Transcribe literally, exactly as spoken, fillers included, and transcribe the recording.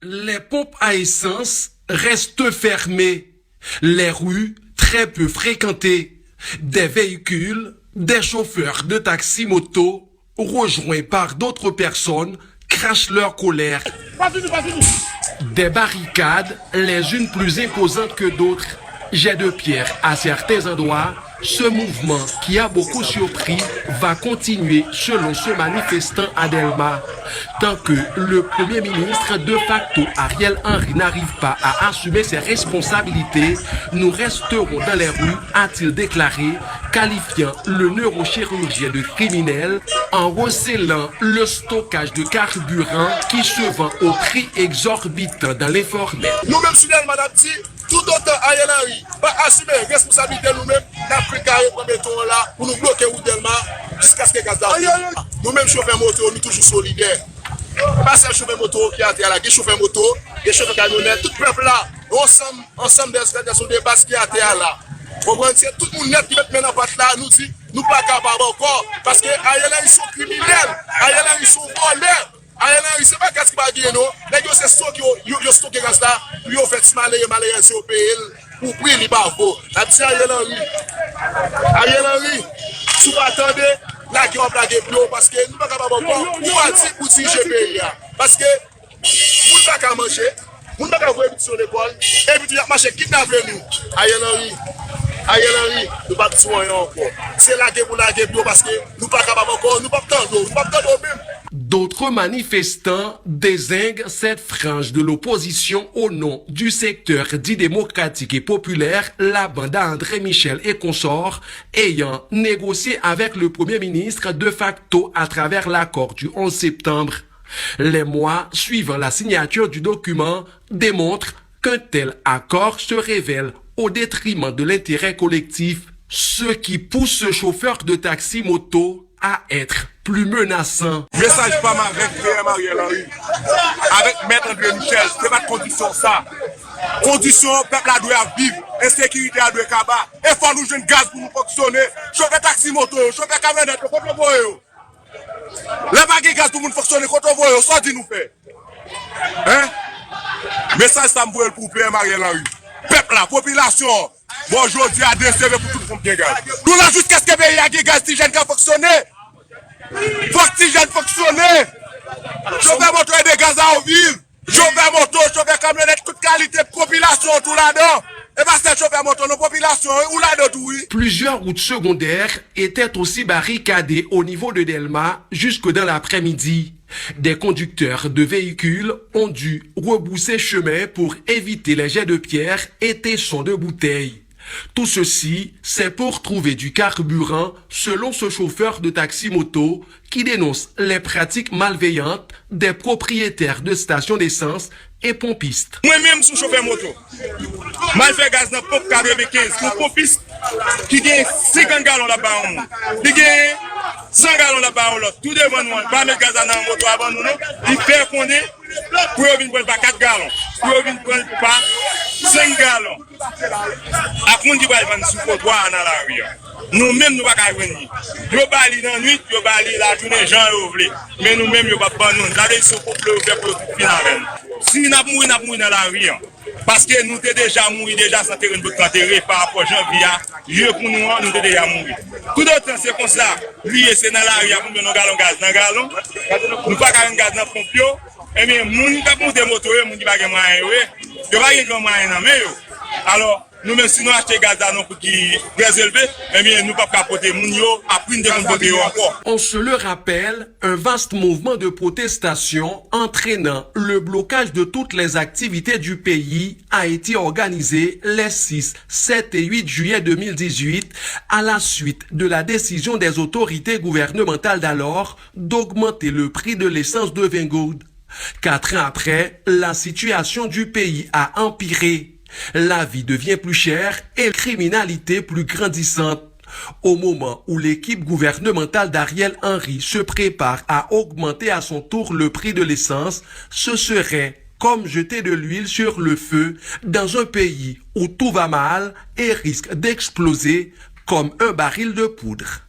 Les pompes à essence restent fermées. Les rues très peu fréquentées. Des véhicules, des chauffeurs de taxi-moto, rejoints par d'autres personnes, crachent leur colère. Des barricades, les unes plus imposantes que d'autres, jets de pierre à certains endroits, ce mouvement qui a beaucoup surpris va continuer selon ce manifestant à Dèlma. Tant que le Premier ministre de facto Ariel Henry n'arrive pas à assumer ses responsabilités, nous resterons dans les rues, a-t-il déclaré, qualifiant le neurochirurgien de criminel en recélant le stockage de carburant qui se vend au prix exorbitant dans l'informel. Nou menm sou Dèlma n ap di, toutotan Ariel Henry pa asime responsabilite l, nou menm n ap plen kare pran beton an la pou nou bloke wout Dèlma jiskaske gaz la vini. Nou menm chofè moto, nou toujou solidè. E pa sèl chofè moto ki atè a la, gen chofè moto, gen chofè kamyonèt, tout pèp la, ansanm, ansanm dè, dè, dè, dè baz ki atè a la. Konprann, se tout moun nèt ki met men nan pat la, nou di, nou pa kapab ankò, paske Ariel Henry se yon kriminèl, Ariel Henry se yon vòlè, Ariel Henry se pa gaz ki pa genyen non, nèg yo se stoke yo, yo, yo stoke gaz la, pou yo fè ti malere, malerèz yo peye l, pou pri li pa vo. N ap di Ariel Henry, Ariel Henry, si w pa tande, lage w ap lage pye w, paske nou pa kapab ankò, ou pa di pou dirije peyi a, paske moun pa ka manje, moun pa ka voye pitit yo lekòl, epi tou y ap mache kidnape nou. Ariel Henry, Ariel Henry, nou p ap di w anyen ankò. Se lage pou lage pye w paske nou pa kapab ankò, nou p ap tande w, nou p ap tande w menm. D'autres manifestants dézinguent cette frange de l'opposition au nom du secteur dit démocratique et populaire, la bande à André Michel et consorts, ayant négocié avec le Premier ministre de facto à travers l'accord du onze septembre. Les mois suivant la signature du document démontrent qu'un tel accord se révèle au détriment de l'intérêt collectif, ce qui pousse ce chauffeur de taxi-moto à être plus menaçant. Mesaj pa m avèk P M Ariel Henry, avèk Mèt André Michel, se pa t kondisyon sa. Kondisyon pèp la dwe ap viv, ensekirite a dwe kaba, e fò nou jwenn gaz pou nou fonksyone. Chofè taksi moto yo, chofè kamyonèt yo, kote w voye yo? Lè pa gen gaz pou moun fonksyone, kote w voye yo? Sa w di nou fè? Hein? Mesaj sa m voye l pou P M Ariel Henry. Pèp la, popilasyon an, bon, jodi a desere pou tout moun gen gaz. Nou la jiskaske peyi a gen gaz, ti jèn ka fonksyone. Fòk ti jèn fonksyone. Chofè moto e de gaz a yo viv. Chofè moto, chofè kamyonèt, tout kalite popilasyon an tou ladan. E pa sèl chofè moto, non, popilasyon an, ou ladan tou, wi. Plusieurs routes secondaires étaient aussi barricadées au niveau de Dèlma jusque dans l'après-midi. Des conducteurs de véhicules ont dû rebrousser chemin pour éviter les jets de pierre et tessons de bouteilles. Tout ceci, c'est pour trouver du carburant, selon ce chauffeur de taxi-moto qui dénonce les pratiques malveillantes des propriétaires de stations d'essence et pompistes. Mwen menm sou chofè moto. M al fè gaz nan ponp katrevenkenz. Yon ponpis ki gen senkant galon l ap ba yon moun. Li gen san galon l ap ba yon lòt. Tou devan nou an, li pa met gaz la nan moto a ban nou non. Li fè konnen pou yo vin pran l pa kat galon. Pou yo vin pran l pa senk galon. Ak moun ki pral vann sou twotwa a nan lari a. Nou menm nou pa ka jwenn li. Yo ba li nan nwit, yo ba li lajounen jan yo vle. Men nou menm yo p ap ban nou l. Sa vle di se yon konplo yo fè pou yo fin avè n. Si n ap mouri, n ap mouri nan lari a. Paske nou te deja mouri deja san teren nou t antere pa rapò jan vi a ye pou nou an, nou te deja mouri. Toutotan se konsa li ye, se nan lari a pou n jwenn yon galon gaz nan galon. Nou pa ka jwenn gaz nan ponp yo. Ebyen, moun k ap monte moto yo, moun ki pa gen mwayen yo ye, yo pa gen gran mwayen nan men yo. Alò, nou menm si nou achte gaz la nan yon pri ki trè elve, ebyen, nou p ap ka pote moun yo a pri n te konn pote yo ankò. On se le rappelle, un vaste mouvement de protestation entraînant le blocage de toutes les activités du pays a été organisé les six, sept et huit juillet deux mille dix-huit, à la suite de la décision des autorités gouvernementales d'alors d'augmenter le prix de l'essence de vingt gourdes. Quatre ans après, la situation du pays a empiré. La vie devient plus chère et la criminalité plus grandissante. Au moment où l'équipe gouvernementale d'Ariel Henry se prépare à augmenter à son tour le prix de l'essence, ce serait comme jeter de l'huile sur le feu dans un pays où tout va mal et risque d'exploser comme un baril de poudre.